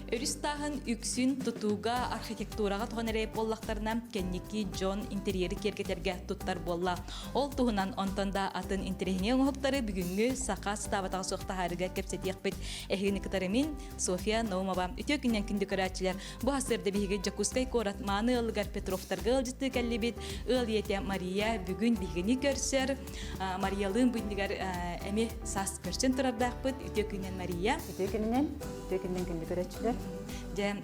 Өрүс тааһын үксүн тутууга, архитектураҕа туһан эрэ буоллахтарына, кэнники дьон интерьери киэргэтэргэ туттар буолла. Ол туһунан онтон да атын интэриэһинэй оҥоһуктары бүгүҥҥү саха сатаабатаҕа суох таһаарыыга кэпсэтиэхпит. Эһигини кытары мин, Софья Наумова. Үтүө күннэн күндү көрөөччүлэр! Бу сарсыарда биһиги Дьокуускай куорат мааны ыалыгар Петровтарга ыалдьыттыы кэллибит. Ыал ийэтэ Мария бүгүн биһигини көрсөр. Мариялыын бу иннигэр эмиэ саас көрсөн турардаахпыт. Үтүө күнүнэн, Мария. Үтүө күнүнэн, үтүө күнүнэн күндү көрөөччүлэр. Дьэ,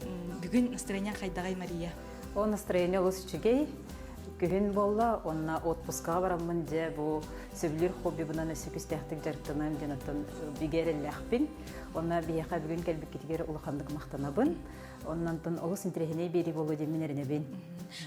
бүгүн настроение хайдаҕай, Мария? Ол настроение олус үчүгэй. Күһүн буолла, уонна отпускаҕа бараммын дьэ бу сөбүлүүр хоббибынан өссө күстээхтик дьарыктаныам диэн оттон бигэ эрэллээхпин. Уонна биһиэхэ бүгүн кэлбиккитигэр улаханнык махтанабын. Оннонтон олус интэриэһинэй биэрии буолуо диэммин эрэнэбин.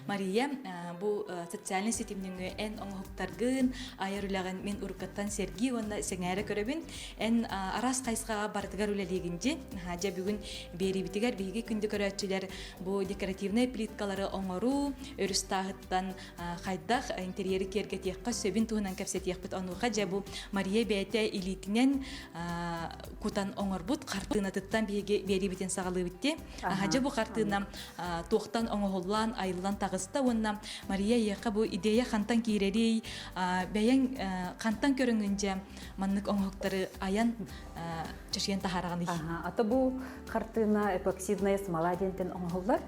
Мария, бу социальнай ситимнэҥҥэ эн оҥоһуктаргын, айар үлэҕин мин уруккаттан сэргии уонна сэҥээрэ көрөбүн. Эн араас хайысхаҕа барытыгар үлэлиигин дии. Дьэ бүгүн биэриибитигэр биһиги күндү көрөөччүлэр бу декоративнай плиткалары оҥоруу, өрүс тааһыттан хайдах интерьери киэргэтиэххэ сөбүн туһунан кэпсэтиэхпит. Онуоха дьэ бу Мария бэйэтэ илиитинэн кутан оҥорбут хартыынатыттан биһиги биэриибитин саҕалыыбыт дии. Дьэ бу хартыына туохтан оҥоһуллан, айыллан таҕыста уонна Мария эйиэхэ бу идея хантан киирэрий, бэйэҥ хантан көрөҥүн дьэ маннык оҥоһуктары айан чочуйан таһаараҕыный? Ата бу хартыына эпоксидная смола диэнтэн оҥоһуллар.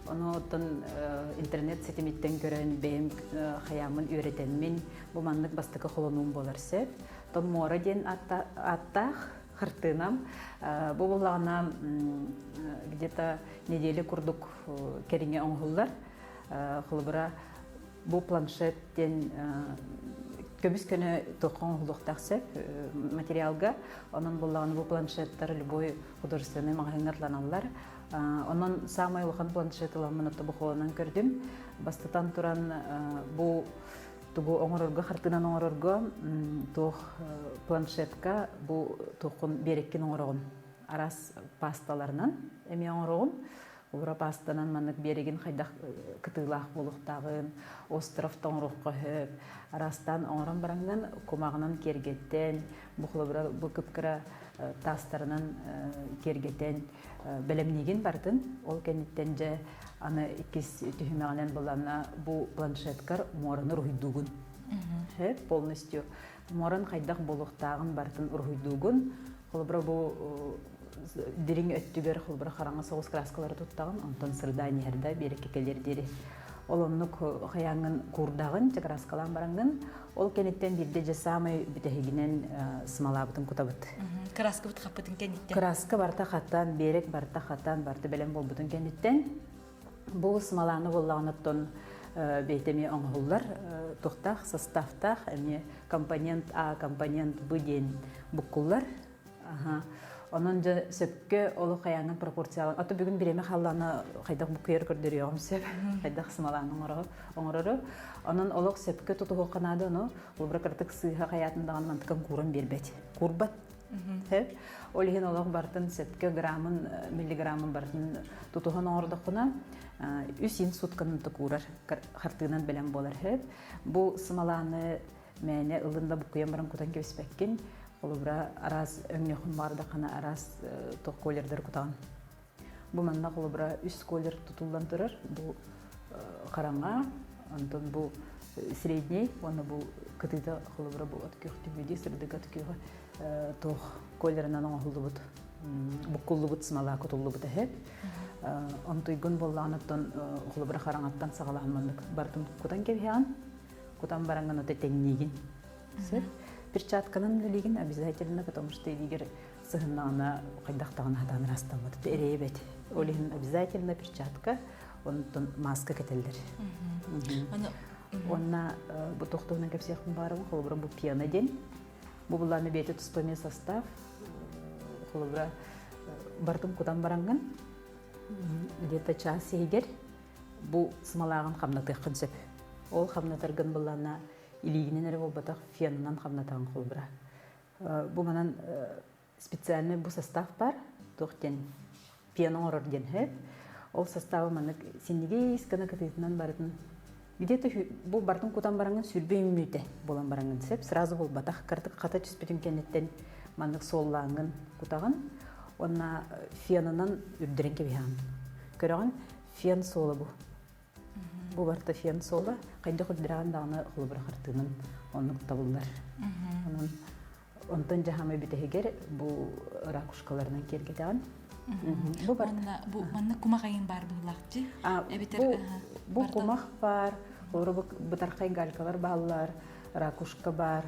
Ону оттон интернет ситимиттэн көрөн бэйэм хайааммын үөрэтэммин бу маннык бастакы холонуум буолар сөп. Томмуора диэн ааттаах хартыынам. Бу буллаҕына где-то неделя курдук кэриҥэ оҥоһуллар. Холобура, бу планшет диэн көмүс көнө туохха оҥоһуллуохтаах сөп материалга. Онон буллаҕына бу планшеттар любой художественный маҕаһыыҥҥа атланаллар. Онон саамай улахан планшет ыламмын отобухуоланан көрдүм. Бастатан туран бу тугу оҥорорго, хартыынан оҥорорго туох планшетка бу туоххун биэрэккин оҥороҕун. Араас пасталарынан эмиэ оҥороҕун. Ура пастанан маннык биэрэгин хайдах кытыылаах буолуохтааҕын, островта оҥоруохха сөп. Араастаан оҥорон бараҥҥын кумаҕынан киэргэттэн, бу холобура бу кып-кыра таастарынан киэргэтэн бэлэмниигин барытын. Ол кэнниттэн дьэ аны иккис түһүмэҕинэн былаана бу планшеткар муораны уруһуйдуугун. Сөп, полностью муоран хайдах буолуохтааҕын барытын уруһуйдуугун. Холобура бу дириҥ өттүгэр холобура хараҥа соҕус краскалары туттаҕын, онтон сырдаан иһэр да биэрэккэ кэлиэр диэри. Ол оннук хайааҥҥын куурдаҕын, краскалаан бараҥҥын, ол кэнниттэн биирдэ дьэ саамай бүтэһигинэн смолабытын кутабыт. Краскабыт хаппытын кэнниттэн. Краска барыта хатан, биэрэк барыта хатан, барыта бэлэм буолбутун кэнниттэн бу смоланы буоллаҕына оттон бэйэтэ эмиэ оҥоһуллар туохтаах составтаах эмиэ компонент А, компонент Б диэн буккуллар. Аха. Онон дьэ сөпкө олох хайаанын пропорциялан. Ото бүгүн бириэмэ халлаана хайдах буккуйар көрдөрүөҕүм сөп. Хайдах смоланы оҥорору. Онон олох сөпкө тутуһуохха наада ону. Улбра кыратык сыыһа хайаатын даҕаны мантыкан кууран биэрбэт. Куурбат. Сөп. Ол иһин олох бартын сөпкө грамын, миллиграммын барытын тутуһан оҥордоххуна үс ин сутканан да куурар хартыынан бэлэм буолар сөп. Бу смоланы мээнэ ылын да буккуйан баран кутан кэбиспэккин. Холобура, араас өҥнөөхүн баҕардаххына араас туох колердары кутаҕын. Бу манна холобура үс колер тутуллан турар. Бу хараҥа, онтон бу средний уонна бу кытыыта холобура бу от күөх түһүү сырдык от күөҕэ туох колерынан оҥоһуллубут буккуллубут смола кутуллубут эһэт. Онтуйгун буоллаҕына оттон холобура хараҥаттан саҕалаан маннык барытын кутан кэбиһэҕин. Кутан бараҥҥын ото тэҥниигин. Сөп. Перчатканан үлэлиигин обязательно, потому что илиигэр сыһыннаҕына хайдах даҕаны хатаан ырастаммат. Эрэйбэт. Ол иһин обязательно перчатка, онтон маска кэтэллэр. Уонна бу тохтуһунан кэпсиэхпин баарым, холобура бу пена диэн. Бу буллааны бэйэтэ туспа эмиэ состав. Холобура барытын кутан бараҥҥын где-то час иһигэр бу смолааҕын хамнатыаххын сөп. Ол хамнатаргын былаана илиигинэн эрэ буолбатах, фенынан хамнатаҕын холобура. Бу манан специальный бу состав бар, туох диэн пена оҥорор диэн сөп. Ол составы маннык синньигис гына кытыытынан барытын где-то бу бартын кутан бараҥын сүрбэ мүнүүтэ буолан бараҥын сөп. Сразу буолбатах, кырдык хата түспүтүн кэнниттэн маннык суоллааҥҥын кутаҕын. Уонна фенынан үрдэрэн кэбиһэҕин. Көрөҕүн, фен суола бу. Бу барыта фен суола. Хайдах үрдүрэҕин даҕаны холобура хартыынан оннук табыллар. Онон онтон дьаһамай бүтэһигэр бу ракушкаларынан киэргэтэҕин. Бу барыта. Бу манна кумах айын баар быһыылаах Эбэтэр бу кумах баар, холобура бытархай галькалар бааллар, ракушка баар.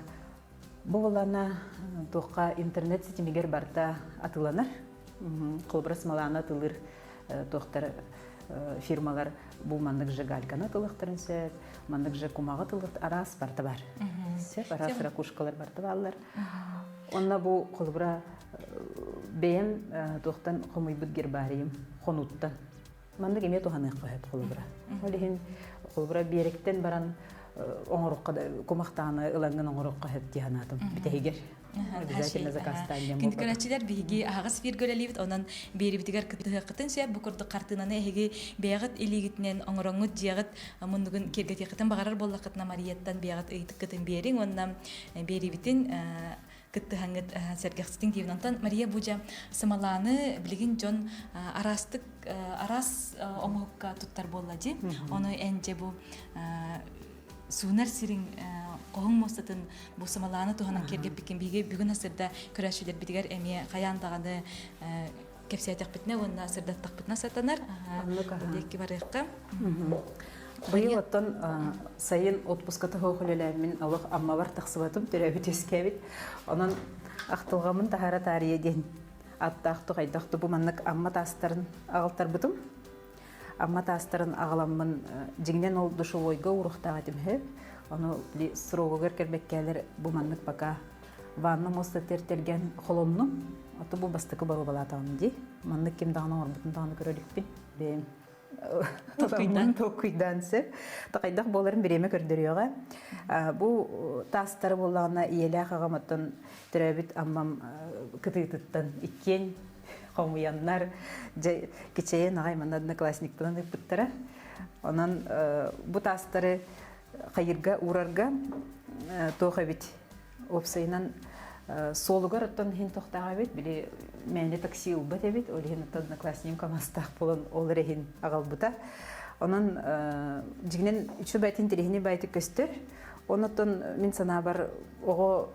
Бу булана туохха интернет ситимигэр барыта атыыланар. Холобура смоланы атылыр туохтар фирмалар бу маннык же гальканы атылыахтарын сөп, маннык же кумаҕы атылыах араас барыта бар. Сөп, араас ракушкалар барыта бааллар. Онно бу холобура бэйэм туохтан хомуйбут гербарием хонууттан. Маннык эмиэ туһаныахха сөп холобура. Ол иһин холобура биэрэктэн баран оҥороххо да кумахтааны ылаҥҥын оҥороххо сөп дии санаатым бүтэһигэр. Обязательно заказтаан диэн Күндү көрөөччүлэр, биһиги аһаҕас эфиргэ үлэлиибит, онон биэрибитигэр кыттыһыаххытын сөп. Бу курдук хартыынаны эһиги бэйэҕит илиигитинэн оҥороҥҥут дьиэҕит муннугун киэргэтиэххитин баҕарар буоллаххытына Марияттан бэйэҕит ыйытыккытын биэриҥ уонна биэриибитин кыттыһаҥҥыт сэргэхситиҥ диибин. Онтон Мария Будьа сымалааны билигин дьон араастык араас оҥоһукка туттар буолла дии. Ону эн дьэ бу суунар сириҥ хоһуҥ муостатын бу сымалааны туһанан киэргэппиккин биһиги бүгүн сырда көрөөччүлэрбитигэр эмиэ хайаан даҕаны кэпсээтэхпитинэ уонна сырдаттахпытына сатанар. Диэки барыахха. Быйыл оттон сайын отпуска тоһоох үлэлээммин олох Аммабар тахсыбатым, төрөөбүт үөскээбит. Онон ахтылҕаммын таһаара таарыйа диэн аттаах тухайдах бу маннык Амма таастарын аҕалтарбытым. Амма таастарын аҕаламмын дьиҥинэн ол душевойга уурухтаах этим үһү. Ону срогугар кэлбэккээлэр бу маннык пока ванна муоста тертэргэн холоннум. Ото бу бастакы боруобалаатаҕым дии. Маннык ким даҕаны оҥорбутун даҕаны көрө иликпин. Бэйэм толкуйдаан толкуйдаан сөп. Тахайдах буоларын бириэмэ көрдөрүөҕэ. Бу таастары буоллаҕына ийэлээх аҕам оттон төрөөбүт аммам кытыытыттан иккиэн хомуйаннар дьэ кичэйэн аҕай манна одноклассниктарын ыыппыттара. Онон бу таастары хайырга уурарга туох эбит уопсайынан суолугар оттон иһин тохтоох эбит били мээнэ такси ылбат эбит ол иһин оттон одноклассникым камастаах буолан ол эрэ иһин аҕалбыта онон дьиҥинэн үчүгэй интэриэһинэй баайытык көстөр онон мин санаабар оҕо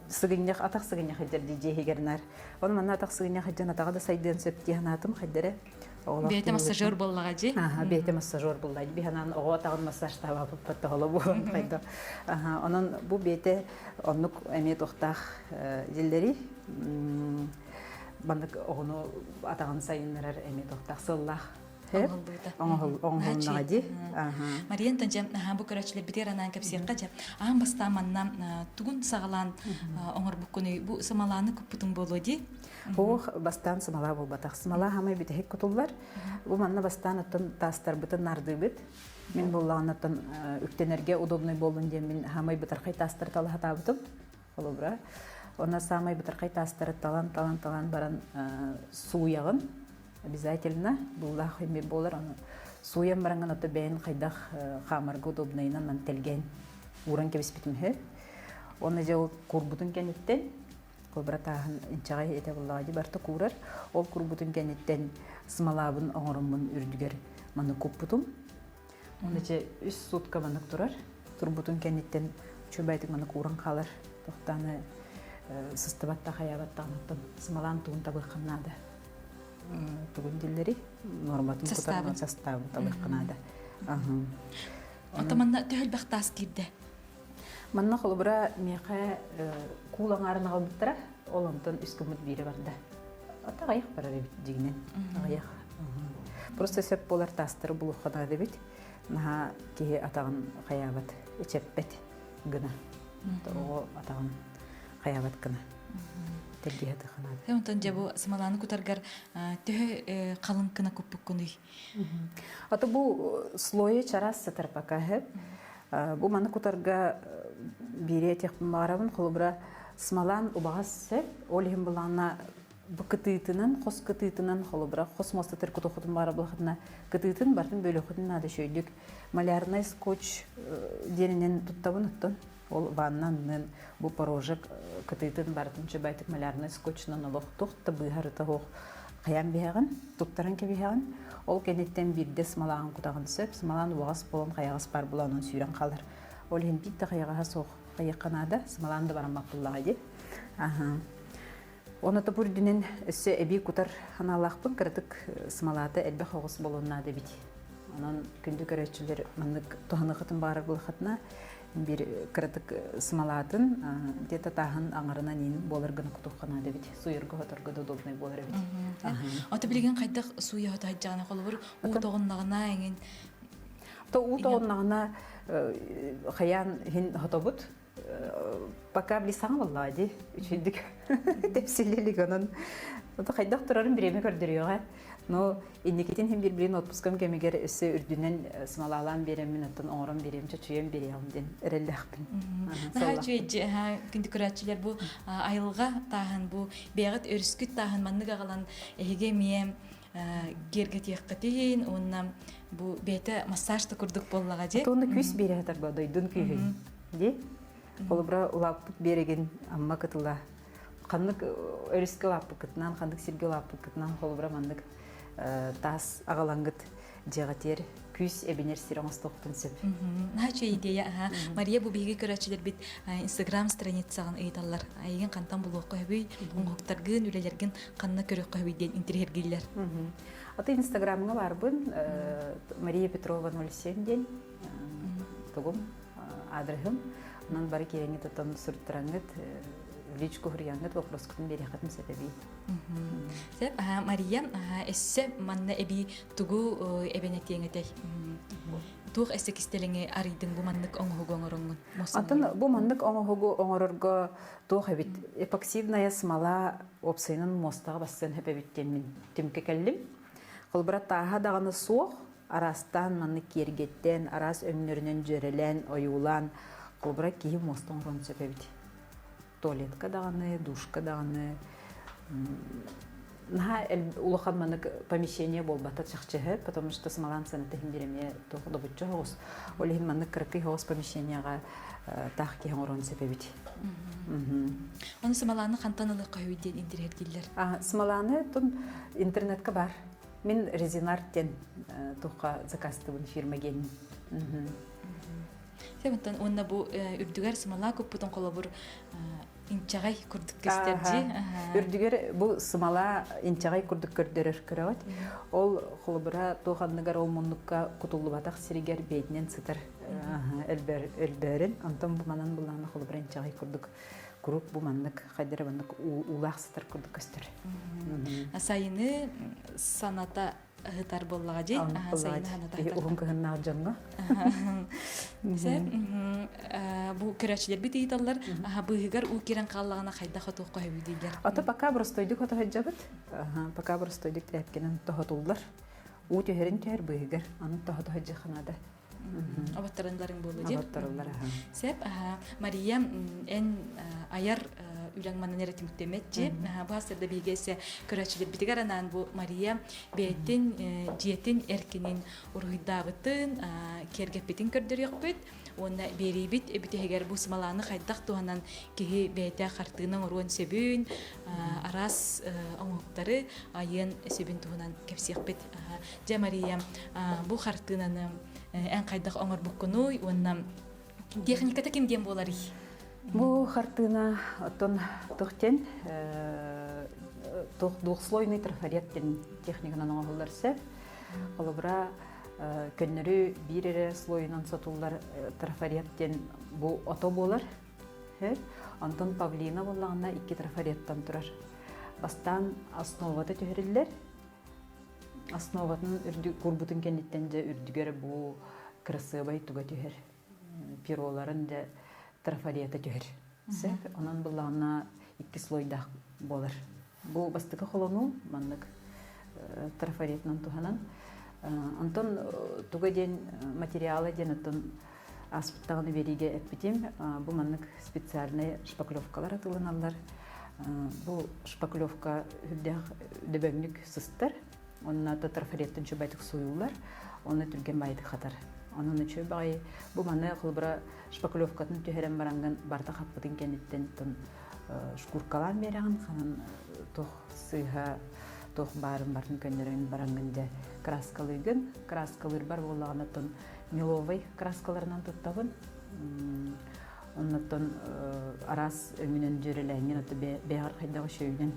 сыгынньах атах сыгынньах сылдьар дии дьиэ иһигэр наар ону манна атах сыгынньах сылдьан атаҕа да сайдыан сөп дии санаатым хайдара Бэйэтэ массажер буоллаҕа дии. Аха, бэйэтэ массажер буолла. Биһанан оҕо атаҕын массажтаабаппыт тоһоло буолан хайда. Аха, онон бу бэйэтэ оннук эмиэ туохтаах дьиллэри маннык оҕону атаҕын сайыннарар эмиэ туохтаах сыллаах оҥоһуллаҕа дии. Мария Антон бу көрөөччүлэрбитигэр анаан кэпсиэххэ дьэ аан бастаан манна тугун саҕалаан оҥорбуккунуй бу сымалааны куппутуҥ буолуо дии. Ох, бастаан сымала буолбатах. Сымала хамай бүтэһик кутуллар. Бу манна бастаан оттон таастарбытын нардыыбыт. Мин буоллаҕына оттон үктэнэргэ удобный буоллун диэн мин хамай бытархай таастары талаһатаабытым. Холобура. Онно саамай бытархай таастары талан-талан-талан баран сууйаҕын. Обязательно буулаах эми буолар. Ону сууйан бараҥҥын ото бэйэн хайдах хаамарга удобнайынан ман тэлгээн ууран кэбиспитим үһү. Онно дьэ ол куурбутун кэнниттэн Кобра тааһын инчэҕэй этэ буоллаҕа дии барыта куурар. Ол курбутун кэнниттэн смолабын оҥороммун үрдүгэр маны куппутум. Уонна чэ үс сутка маннык турар. Турбутун кэнниттэн үчүгэйдик маны кууран хаалар. Тохтааны сыстыбат да хайаабат даҕаныттан смолаан тугун табыаххын наада. Тугун диллери норматын кутарынан састаабын табыахха наада. Ото манна төһөлбөх таас киирдэ? Манна холобура миэхэ куул аҥаарын аҕалбыттара, ол онтон үс гыммыт биирэ барда. Ата аҕыйах барар эбит дьиҥинэн. Аҕыйах. Просто сөп буолар таастары булуохха наада эбит. Наһаа киһи атаҕын хайаабат, эчэппэт гына. Оҕо атаҕын хайаабат гына. Тэлгэһэ таханаада. Онтон дьэ бу сымалааны кутаргар төһө халыҥ гына куппуккунуй? Ата бу слойа чараас сытар пока Бу маны кутарга биири этиэхпин баҕарабын. Холобура, смолан убаҕас сөп. Ол иһин былаана бу кытыытынан, хос кытыытынан, холобура, хос муостатыр кутуоххутун баҕарабылахытына кытыытын барытын бөлүөххүтүн наада үчүгэйдик. Малярнай скотч диэнинэн туттабын оттон. Ол ванна аннын бу порожек кытыытын барытын чөбөйтүк малярнай скотчунан олох туох да быыһарыта суох хайаан биһэҕин, туттаран кэбиһэҕин. Ол кэнниттэн биирдэ смолаҕын кутаҕын сөп, смолаан убаҕас буолан хайаҕас баар буолан онон сүүрэн хаалар. Ол иһин биир да хайаҕаһа суох хайыахха наада, смолаан да бараммат буоллаҕа дии. Аһа. Оны топ үрдүнэн өссө эбии кутар аналаахпын кыратык смолата элбэх оҕус буолуон наада эбит. Онон күндү көрөөччүлэр маннык туһаныахытын баҕарар буолаххытына биир кыратык смолатын где-то тааһын аҥарынан иин буолар гына кутуохха наада эбит. Сууйарга-хоторго да удобнай буолар эбит. Ото билигин хайдах сууйа-хото сылдьаҕына холобур уу тоҕуннаҕына эҥин То уу тоҕуннаҕына хайаан иһин хотобут пока били саҥа буоллаҕа дии үчүгүйдүк тэпсиллилик онон хайдах турарын бириэмэ көрдөрүөҕэ но инникитин иһин биир отпускам кэмигэр өссө үрдүнэн смолалаан биэрэммин оттон оҥорон биэриэм чочуйан биэриэҕим диэн эрэллээхпин. Наһаа үчүгэй күндү көрөөччүлэр бу айылҕа тааһын бу бэйэҕит өрүскүт тааһын маннык аҕалан эһиги эмиэ киэргэтиэххитин уонна бу бэйэтэ массаж да курдук буоллаҕа дии. Туонна күүс биэрэ сатарба дойдун күүһүн дии. Холобура улааппыт биэрэгин Амма кытыла ханнык өрүскэ улааппыккытынан, ханнык сиргэ улааппыккытынан холобура маннык таас аҕалаҥҥыт дьиэҕитигэр күүс эбинэр сир оҥостуоххутун сөп. Наһаа үчүгэй идея. Аха. Мария бу биһиги көрөөччүлэрбит Инстаграм страницаҕын ыйыталлар. Эйигин хантан булуохха сөбүй? Оҥоһуктаргын, үлэлэргин ханна көрүөххэ сөбүй диэн интириэһиргииллэр. Аты Инстаграмҥа баарбын Мария Петрова 07 диэн тугум аадырыһым. Онон бары киэҥҥит оттон суруттараҥҥыт личку суруйаҥҥыт вопроскутун биэриэххитин сөп эбии. Сөп, Мария, өссө манна эбии тугу эбэн этиэҥ этэй? Туох өссө кистэлэҥи арыйдыҥ бу маннык оҥоһугу оҥороҥҥун? Атын бу маннык оҥоһугу оҥорорго туох эбит? Эпоксидная смола уопсайынан муостаҕа бассыан сөп эбит диэн мин түмкэ кэллим. Холобура тааһа даҕаны суох, араастаан маннык киэргэттэн, араас өҥнөрүнэн дьүөрэлээн, ойуулаан, холобура киһи муоста оҥоруон сөп эбит. Туалетка даҕаны, душка даҕаны наһаа улахан маннык помещение буолбата чахчыһы, потому что смолан сыаната иһин биир эмиэ туох добуччу соҕус. Ол иһин маннык кыракый соҕус помещениеҕа таах киһи оҥоруон сөп эбит. Ону смоланы хантан ылыахха үһүй диэн интириэһиргииллэр. Смоланы тун интернетка бар. Мин Резинарт диэн туохха заказтыбын фирма генин. Сэмэттэн уонна бу үрдүгэр смола куппутун холобур инчэҕэй курдук көстөр дии. Үрдүгэр бу смола инчэҕэй курдук көрдөрөр көрөҕүт. Ол холобура туох анныгар ол муннукка кутуллубатах сиригэр бэйэтинэн сытар өлбөөрүн. Онтон бу манан буллаҕына холобура инчэҕэй курдук куруук бу маннык хайдара маннык уулаах сытар курдук көстөр. Сайыны саната ыһытар буоллаҕа дии. Сайыны саната ыһытар. Уһун кыһыннаах дьоҥҥо. Бу көрөөччүлэрбит ыйыталлар, быыһыгар уу киирэн хааллаҕына хайдах отуохха сөбүй дииллэр. Ото пока боростойдук отоһойдьобут. Пока боростойдук тээпкинэн тоһотуллар. Уу түһэрин түһэр быыһыгар, аны тоһотоһойдьуха наада. Оботторунларыҥ буолуо дии. Оботторуллар, аха. Сеп, Мария, эн айар үлэҥ манан эрэ түмүктэммэт дии. Бу сырда биһиги көрөөччүлэрбитигэр анаан бу Мария бэйэтин дьиэтин эркинин уруһуйдаабытын, киэргэппитин көрдөрүөхпүт уонна биэриибит бүтэһигэр бу смоланы хайдах туһанан киһи бэйэтэ хартыына оҥоруон сөбүн, араас оҥоһуктары айыан сөбүн туһунан кэпсиэхпит. Дьэ, Мария, бу хартыынаны эн хайдах оҥорбуккунуй уонна техниката ким диэн буоларый? Бу хартыына оттон туох диэн двухслойный трафарет диэн техниканан оҥоһуллар сөп. Холобура, көннөрү биир эрэ слойунан сотуллар трафарет диэн бу ото буолар. Онтон павлина буоллаҕына икки трафареттан турар. Бастаан основата түһэриллэр, Основатын үрдүк курбутун кэнниттэн дьэ үрдүгэр бу кырасыабай туга түһэр, пероларын дьэ трафарета түһэр. Сөп. Онон былаана икки слойдаах буолар. Бу бастакы холонуу маннык трафаретынан туһанан. Онтон туга диэн материала диэн оттон ааспыттаҕына биэриигэ эппитим. Бу маннык специальнай шпаклевкалар атыыланаллар. Бу шпаклевка үрдээх дөбөҥнүк сыстар. Онно трафареттан чубайтык суйуллар. Онно түргэн баайдык хатар. Онон үчүгэй баҕайы бу маны холобура шпаклевкатын түһэрэн бараҥҥын барыта хаппытын кэнниттэн тон шкуркалаан биэрэҕин ханан туох сыыһа туох баарын барытын көннөрөн бараҥҥын дьэ краскалыыгын. Краскалыырбар буоллаҕына тон меловай краскаларынан туттабын. Оннуттан араас өҥүнэн дьүөрэлээҥҥин ото бэйэҕэр хайдах үчүгэйинэн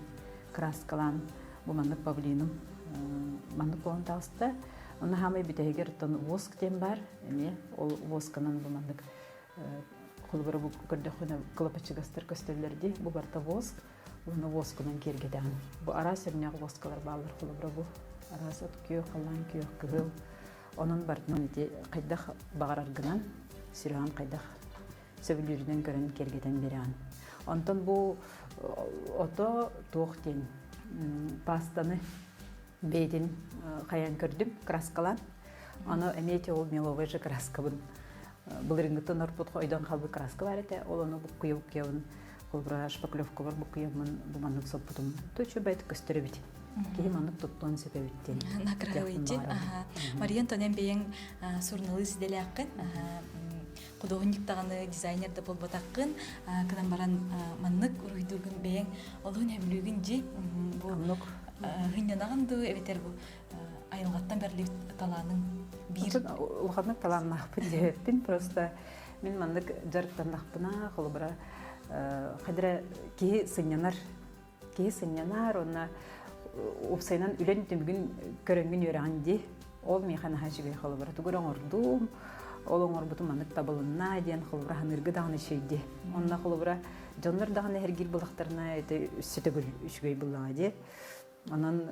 краскалаан бу маннык павлиным маннык буолан таҕыста. Онно хаамай бүтэһигэр оттон воск диэн баар эмиэ ол восканан бу маннык холобура бу көрдөххүнэ кылапачыгастар көстөллөр дии бу барыта воск уонна воскунан киэргэтэҕин. Бу араас өҥнөөх воскалар бааллар холобура бу араас от күөх, халлаан күөх, кыһыл. Онон барытынан ити хайдах баҕараргынан сүрэҕин хайдах сөбүлүүрүнэн көрөн киэргэтэн биэрэҕин. Онтон бу ото туох диэн пастаны бэйэтин хайан көрдүм краскалаан. Аны эмиэ ол меловой же краскабын былырыҥҥыттан орпут ойдон хаалбыт краска бар этэ. Ол ону буккуйа-буккуйабын холбура шпаклевкабар буккуйаммын бу маннык соппутум. Точно бэйт көстөр эбит. Киһи маннык туттуон сөп эбит диэн. Накрайдин. Мария Антонен бэйэҥ суруналыыс идэлээххин. Худуоһунньук даҕаны дизайнер да буолбатаххын. Кынан баран маннык уруһуйдуургун бэйэҥ олуһун сөбүлүүгүн дии. Бу хынньанаҕын дуу эбэтэр бу айылҕаттан бэриллибит талааныҥ биир улаханнык талааннаахпын диэбэппин просто мин маннык дьарыктаннахпына холобура хадра киһи сынньанар киһи сынньанар уонна уопсайынан үлэн түмүгүн көрөҥҥүн үөрэҕин дии ол миэхэ наһаа үчүгэй холобура тугу эрэ оҥордум ол оҥорбутум маннык табылынна диэн холобура саныыргы даҕаны үчүгэй дии онно холобура дьоннор даҕаны эһэргиир булахтарына это өссө төгүл үчүгэй буллаҕа дии онон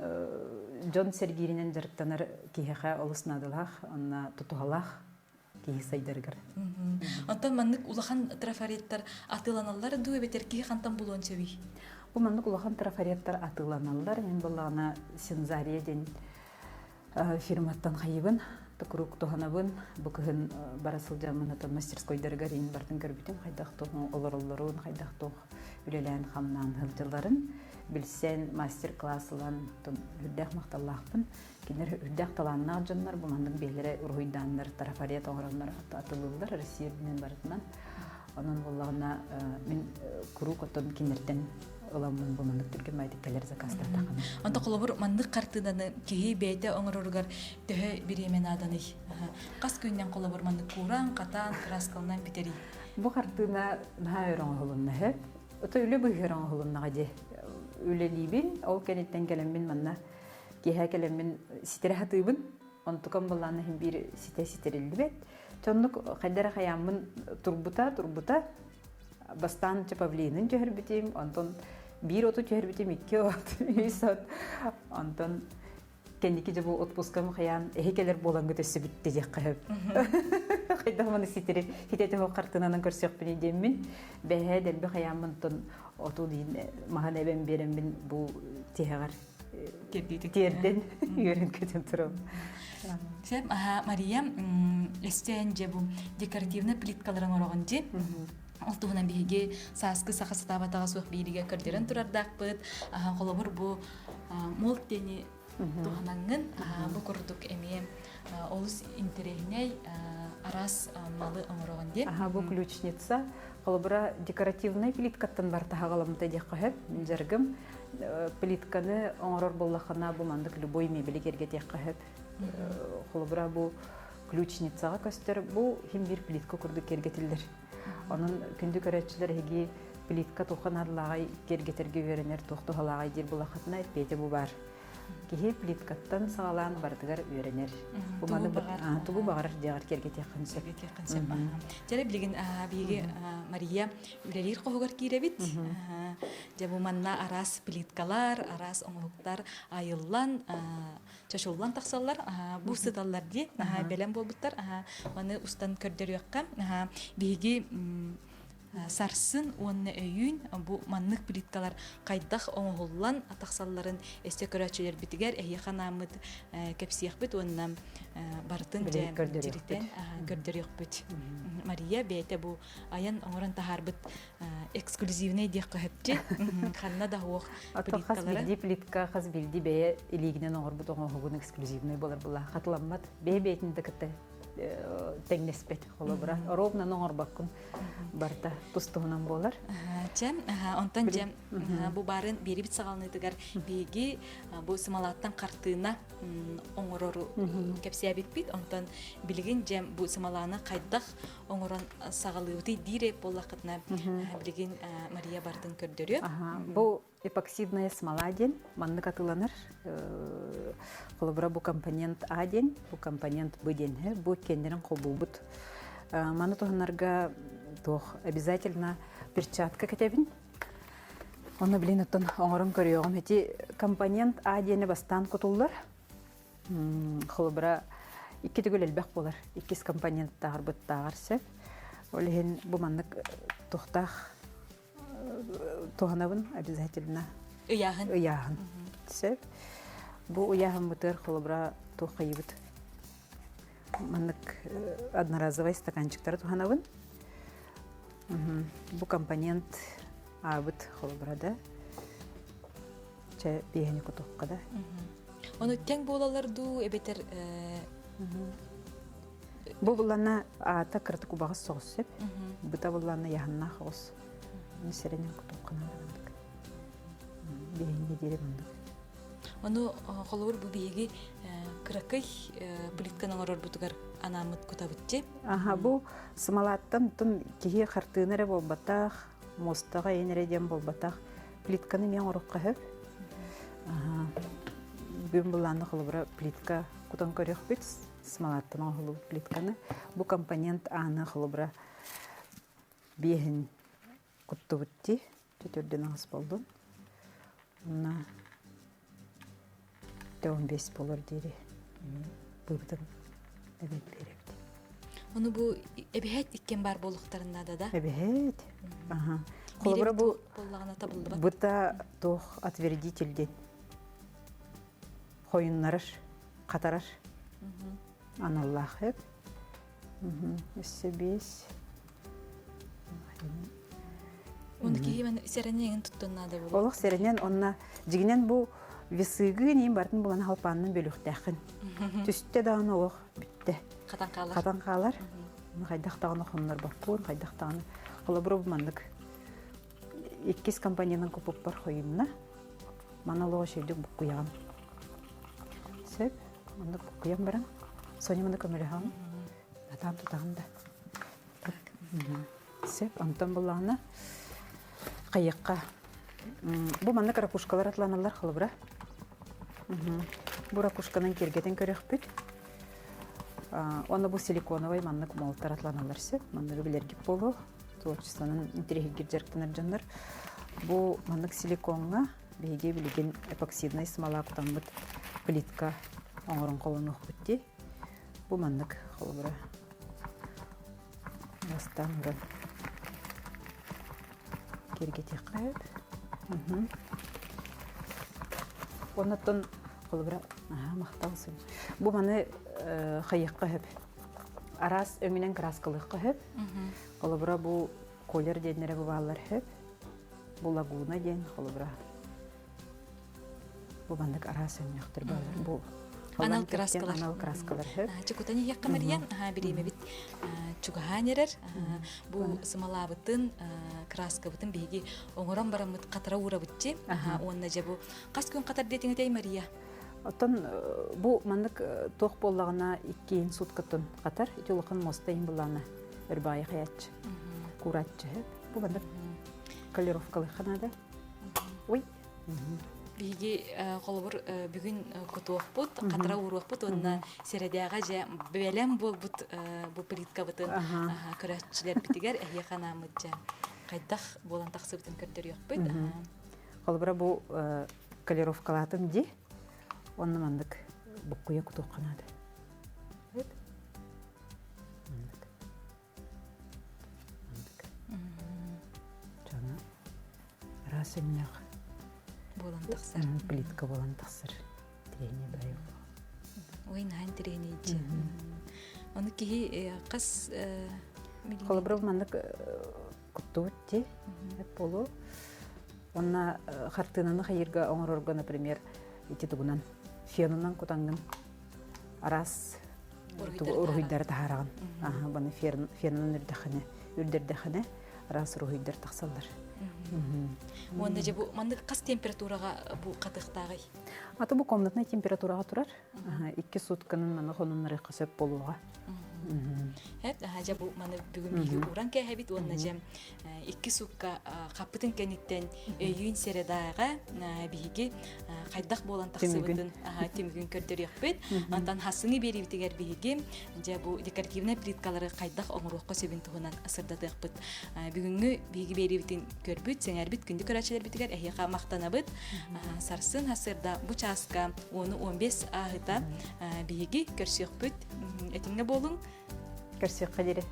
дьон сэргииринэн дьарыктанар киһиэхэ олус наадалаах онно тутуһалаах киһи сайдарыгар. Онтон маннык улахан трафареттар атыыланаллар дуу эбэтэр киһи хантан булуон сөбүй? Бу маннык улахан трафареттар атыыланаллар. Мин буоллаҕына Синзария диэн фирматтан хайыбын, куруук туһанабын. Бу кыһын бара сылдьаммын отон мастерскойдарыгар иин бартын көрбүтүм. Хайдах туох олороллорун, хайдах туох үлэлээн-хамнаан сылдьалларын билсэн, мастер-класс ылан үрдээх махталлаахпын. Кинилэр үрдээх талааннаах дьоннор бу маннык биэлэрэ уруһуйдааннар, трафарет оҥороннор атылыыллар Россия үрдүнэн барытынан. Онон буоллаҕына мин куруук оттон кинилэртэн ыламмын бу маннык түргэн баайдык кэлэр заказтаатаххына. Онто холобур маннык хартыынаны киһи бэйэтэ оҥороругар төһө бириэмэ нааданый? Хас күннэн холобур маннык кууран, хатаан, краскаланан бүтэрий? Бу хартыына наһаа өр оҥоһулунна сөп. Ото үлэ быыһыгар оҥоһулуннаҕа дии. Үлэлиибин, ол кэнниттэн кэлэммин манна киэһэ кэлэммин ситэрэ сатыыбын. Онтукам былаана иһин биир ситэ ситэриллибэт. Чоннук хайда эрэ хайааммын турбута, турбута. Бастаан Павлинын түһэрбитим, онтон биир оту түһэрбитим, икки от, үс от. Онтон кэнники дьэ бу отпускам хайаан эһи кэлэр буолаҥҥыт өссө бүттэ диэххэ сөп. Хайдах маны ситэри хитэтэ хартыынанан көрсүөхпүнүй диэммин бэһээ дэлби хайааммын оту диин маһан эбэн биэрэммин бу тиһэҕэр тиэрдэн үөрэн көтөн турабын. Сөп, аха, Мария, эстэн дьэ бу декоративный плиткаларын ороҕун дьи. Ол туһунан биһиги сааскы саха сатаабатаҕа суох бииригэ көрдөрөн турардаахпыт. Холобур, бу мол тени туһанаҥҥын бу курдук эмиэ олус интэриэһинэй араас малы оҥороҕун диэн. Аха, бу ключница. Холобура, декоративнай плиткаттан бар таһаҕаламмыта диэххэ сөп. Мин дьарыгым плитканы оҥорор буоллаххына бу маннык любой мебели киэргэтиэххэ сөп. Холобура, бу ключницаҕа көстөр бу хим биир плитка курдук киэргэтиллэр. Онон күндү көрөөччүлэр эһиги плитка туохха наадалааҕай киэргэтэргэ үөрэнэр туох туһалааҕай диир булаххытына эппиэтэ бу баар. Киһи плиткаттан саҕалаан барытыгар үөрэнэр. Бу маны тугу баҕарар дьиэҕэр киэргэтиэххин сөп. Киэргэтиэххин сөп. Дьэ билигин биһиги Мария үлэлиир хоһугар киирэбит. Дьэ бу манна араас плиткалар, араас оҥоһуктар айыллан, чочуллан тахсаллар. Бу сыталлар дии. Бэлэм буолбуттар. Маны устан көрдөрүөххэ. Биһиги сарсын уонна өйүүн бу маннык плиткалар хайдах оҥоһуллан тахсалларын өссө көрөөччүлэрбитигэр эһиэхэ анааммыт кэпсиэхпит уонна барытын дьэ көрдөрүөхпүт. Мария бэйэтэ бу айан оҥорон таһаарбыт эксклюзивнай диэххэ сөпчү. Ханна да суох плиткалара. Хас биирдии плитка, хас биирдии бэйэ илиигинэн оҥорбут оҥоһугун эксклюзивнай буолар була. Хатыламмат. Бэйэ бэйэтин да кытта. тэҥнэспэт холобура. Ровно оҥорбоккун барыта тус-туһунан буолар. Чэ, онтон дьэ бу баарын биэрибит саҕаланыытыгар биһиги бу сымалааттан хартыына оҥорору кэпсээбиппит. Онтон билигин дьэ бу сымалааны хайдах оҥорон саҕалыыбытый диир буоллаххытына билигин Мария бартын көрдөрүө. Бу эпоксидная смола диэн маннык атыыланар. Холобура бу компонент А диэн, бу компонент Б диэн. Бу иккиэннэрин холбуубут. Маны туһанарга туох обязательно перчатка кэтэбин. Онно билин оттон оҥорон көрүөҕүм. Ити компонент А диэни бастаан кутуллар. Холобура икки төгүл элбэх буолар. Иккис компоненттааҕар быттааҕар сөп. Ол иһин бу маннык туохтаах туһанабын обязательно. Ыйааһын. Ыйааһын. Сөп. Бу ыйааһыммытыгар холобура туох хайыбыт маннык одноразовай стаканчиктары туһанабын. Бу компонент аабыт холобура да чэ биэһини кутуохха да. Ону тэҥ буолалар дуу эбэтэр Бу буллана аата кыратык убаҕас соҕус сөп. Быта буллана яһаннаах оҕус. Сэрэнэн кутуохханан маннык. Биэһиҥҥэ диэри маннык. Ону холобур бу биһиги кыракый плитканы оҥорорбутугар анааммыт кутабытчы. Аха бу смолаттан тун киһи хартыына эрэ буолбатах, муостаҕа эйин эрэ диэн буолбатах. Плитканы эмиэ оҥороххо сөп. Бүгүн былаанна холобура плитка кутан көрүөхпүт. Смолаттан оҥоһуллубут плитканы. Бу компонент ааны холобура биэһин куттубут дии. Төтөрдөн аҕыс болдун. Онно 15 болор диэри быыбытын эбэн биэрэбит. Ону бу эбэһээт иккен бар буолуохтарын наада да? Эбэһээт. Аха. Холобура бу быта туох отвердитель диэн хойуннарар, хатарар аналлаах эп. Өссө биэс. Оны киһи мен сэрэнен туттун наада буолуо. Олох сэрэнен онна дьигинен бу весыгы нин бартын булан халпааннан бөлүхтээххин. Түстэ даҕаны олох бүттэ. Хатан хаалар. Хатан хаалар. Хайдах даҕаны хоннорбоккун, хайдах даҕаны. Холобура бу маннык иккис компаниянан купуппар хойунна. Маны олоҕо үчүгдүк буккуйаҕын. Сөп. Маннык буккуйан баран Соня маны көмөлөһөҕүн. Атаан тутаҕын да. Сөп. Онтон буллаҕына хайыахха бу маннык ракушкалар атланаллар холобура. Бу ракушканан киэргэтэн көрүөхпүт. Уонна бу силиконовай маннык молтар атланаллар сөп. Манныгы билэргит буолуо. Творчествонан интэриэһиргиир дьарыктанар дьоннор. Бу маннык силикоҥҥа биһиги билигин эпоксиднай смола кутаммыт плитка оҥорон холонуохпут дии. Бу маннык холобура бастаан уран киэргэтиэххэ сөп. Оннуттан холобура аһаа махтал Бу маны хайыахха сөп. Араас өҥүнэн кырааскалыахха сөп. Холобура бу колер диэннэрэ бу бааллар сөп. Бу лагуна диэн холобура бу маннык араас өҥнөөхтөр бааллар. Бу анал краскалар. Анал краскалар сөп. Чукутан иһиэххэ Мария, бириэмэбит чугаһаан эрэр. Бу сымалаабытын, краскабытын биһиги оҥорон бараммыт хатара уурабытчы. Уонна дьэ бу хас күн хатар диэтиҥ Мария? Оттон бу маннык туох буоллаҕына иккиин суткаттан хатар. Ити улахан муоста иһин буллаҕына өрбаайы хайааччы, куурааччы. Бу маннык колеровкалыахха наада. Ой. Биһиги холобур бүгүн кутуохпут, хатара ууруохпут уонна сэрэдээҕэ дьэ бэлэм буолбут бу плиткабытын көрөөччүлэрбитигэр эһиэхэ анааммыт дьэ хайдах буолан тахсыбытын көрдөрүөхпүт. Холобура бу колеровкалаатым дии. Онно маннык буккуйа кутуохха наада. Маннык. Маннык. Дьоно араас өҥнөөх буолан тахсар. Плитка буолан тахсар. Тириэни бай Ой, наһаа интэриэһинэйдии. Ону киһи хас Холобура маннык куттубут дии буолуо. Уонна хартыынаны хайыырга оҥорорго, например, ити тугунан фенунан кутаҥҥын араас Уруһуйдары таһаараҕын. Аха, баны фенынан үрдэххинэ, үрдэрдэххинэ араас уруһуйдар тахсаллар. Уонна дьэ бу маннык хас температураҕа бу хатыахтааҕый? Аты бу комнатнай температураҕа турар. Икки сутканан маны хонуннарыахха сөп буолуоҕа. Эт, дьэ бу маны бүгүн биһиги ууран кээһэбит уонна дьэ икки сукка хаппытын кэнниттэн өйүүн середааҕа биһиги хайдах буолан тахсыбытын түмүгүн көрдөрүөхпүт. Онтон хассыҥы биэриибитигэр биһиги дьэ бу декоративнай плиткалары хайдах оҥоруохха сөбүн туһунан сырдатыахпыт. Бүгүҥҥү биһиги биэриибитин көрбүт, сэҥээрбит күндү көрөөччүлэрбитигэр эһиэхэ махтанабыт. Сарсын сарсыарда бу чааска 10-15 ааһыта биһиги көрсүөхпүт. Этиҥҥэ буолуҥ. Көрсүөххэ диэри.